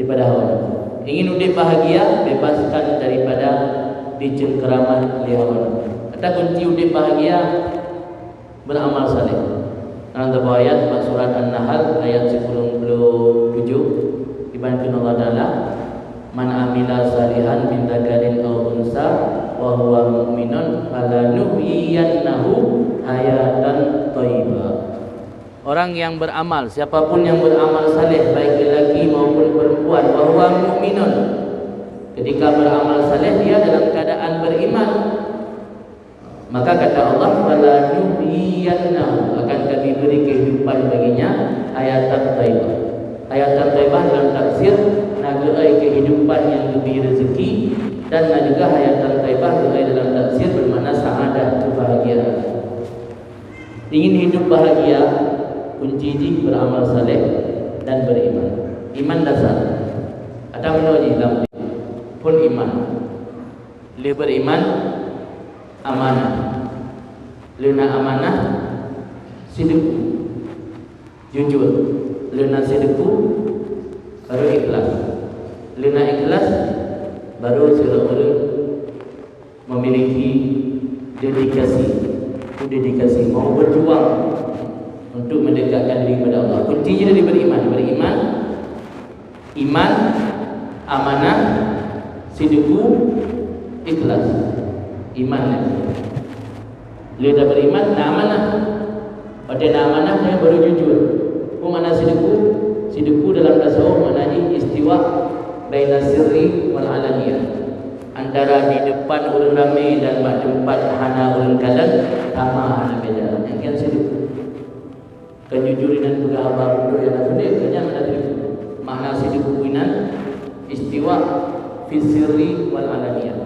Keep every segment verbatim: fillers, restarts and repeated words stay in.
daripada hawa nafsu. Ingin udeb bahagia, bebaskan daripada dicengkeramat lé hawa nafsu. Kata kunci udeb bahagia, beramal saleh. Dalam sebuah ayat bak surat An-Nahl ayat sepuluh puluh tujuh, dibantu Allah Taala, "Man amila salihan min dzakarin aw unsa wa huwa mu'minun falanuhyiyannahu hayatan thayyibah." Orang yang beramal, siapapun yang beramal saleh, baik lelaki maupun perempuan, wa huwa mu'minun, ketika beramal saleh dia dalam keadaan beriman, maka kata Allah, "Falanuhyiyannahu," akan Kami beri kehidupan baginya, hayatan thayyibah. Hayatan thayyibah dalam tafsir na geuai kehidupan yang geubri rezeki, dan na juga hayatan thayyibah geuai dalam tafsir bermakna sa'adah, kebahagiaan. Ingin hidup bahagia, kunci jih beramal saleh dan beriman. Iman dasar. Ada menurut jih dalam phon iman. Lé beriman, amanah. Lé na amanah, sideuku, jujur. Lé na sideuku, baru ikhlas. Lé na ikhlas, baru sidroe ureueng memiliki dedikasi. Itu dedikasi, mau berjuang untuk mendekatkan diri kepada Allah. Kuncinya dari beriman. Beriman, iman, amanah, sideuku, ikhlas. Iman. Lé dah beriman, na amanah. Watée na amanah, nyan baru jujur. Peue makna sideuku? Sideuku dalam tasawuf makna jih istiwa baina sirri wal alaniyah. Antara di depan ureueng ramé dan bak teumpat hana ureueng kalon, sama hana beda. Nyang nyan sideuku. Kon jujur inan peugah haba beutôi nyang na beudeuh, nyan makna sideuku. Makna sideuku inan istiwa fi sirri wal alaniyah.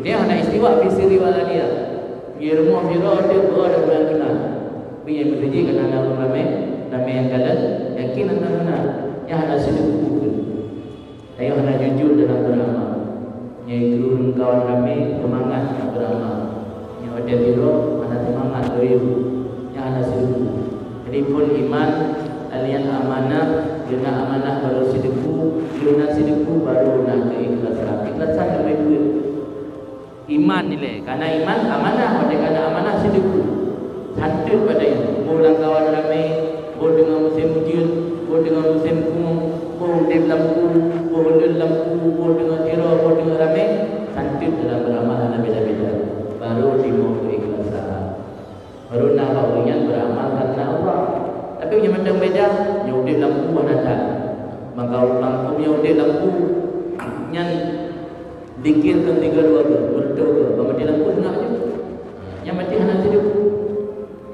Ini hana istiwa fi sirri wal alaniyah. Di rumoh sidroe teuh beuo dan bulan tuna. Tapi nyang beutôi jih kana na ureueng ramé, ramé nyang kalon, yakin hana beuna. Nyan hana sideuku. Tanyoe hana jujur dalam beramal. Nyan keu ureueng kawan ramé seumangat beramal. Nyan watée sidroe hana seumangat loyue. Nyan hana sideuku. Jadi phon iman, lé nyan amanah, lé na amanah baru sideuku, lé na sideuku baru na keuikhlasan. Ikhlasan leubeh peuet. Iman ilée, kana iman amanah, watée kana amanah sideuku. Santeut bak tanyoe, boh lam kawan ramé, boh deungon musém ujeuen, boh deungon musém kungong, boh udeb lam peue, boh uneuen lam peue, boh deungon sidroe, boh deungon ramé, santeut dalam beramal hana beda-beda. Baru timoh keuikhlasan. Baru na bak ureueng nyan beramal karena Allah. Tapi nyang mantong beda, nyang udeb lam kubuah na that. Maka mangkok nyang udeb lam kubu nyan dikir kan tiga dua ke, betul ke, bak maté lam kubuah seungab je. Nyang maté hana sideuku.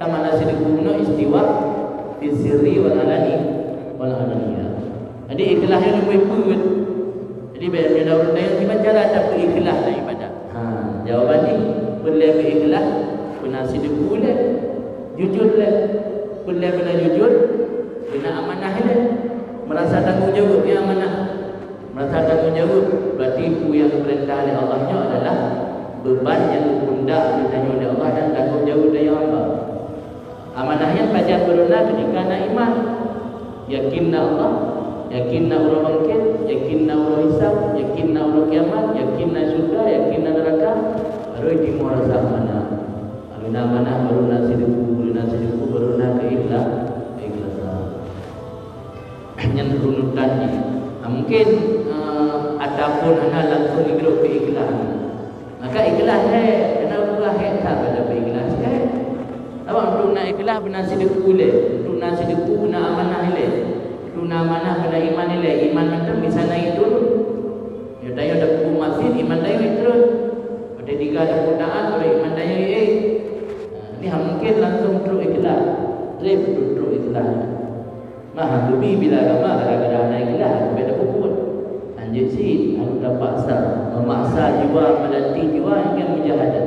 Sama na sideuku nyoe istiwa fi sirri wal alani, wal alaniyah. Jadi ikhlas nyan leubeh peuet. Jadi beda ureueng laén, kiban cara tapeuikhlas dalam ibadat. Ha, jawaban jih, peue lé beuikhlas, beuna sideuku lé, jujur lé. Peue lé beuna jujur, beuna amanah lé. Merasa tanggung jaweueb, nyan amanah. Merasa tanggung jaweueb, berarti peue nyang geupeurintah lé Allah nyoe adalah beuban nyang geupeundak geutanyoe lé Allah dan tanggung jaweueb tanyoe hamba. Amanah nyan pajan baru na ketika na iman. Yakin na Allah, yakin na uroe bangkét, yakin na uroe hisab, yakin na uroe kiamat, yakin na syeuruga, yakin na neuraka, baru jitimoh rasa amanah. Lalu na amanah baru na sideuku, baru na sideuku baru na keuikhlas-, keikhlasan. Nyan runutan jih. Nah, mungkin, eh, ataupun hana langsung digrob keuikhlasan. Maka ikhlas lé, keuneuk peugah hék that pada beuikhlas lé. Sabab untuk na ikhlas beuna sideuku lé, untuk na sideuku beuna amanah lé, untuk na amanah beuna iman lé. Iman mantong bisa naik turun. Nyoe tanyoe tapeubuet maksiet, iman tanyoe turun. Watée tiga tapeubuet taát, baru iman tanyoe ék. Nah, ini hana mungkin langsung trok ikhlas. Treb trok ikhlas. Mah, geubi bila agama gara-gara hana ikhlas, sampai tapeubuet. Hanjeuet cit, harôh tapaksa. Memaksa jiwa, melatih jiwa, nyan mujahadah.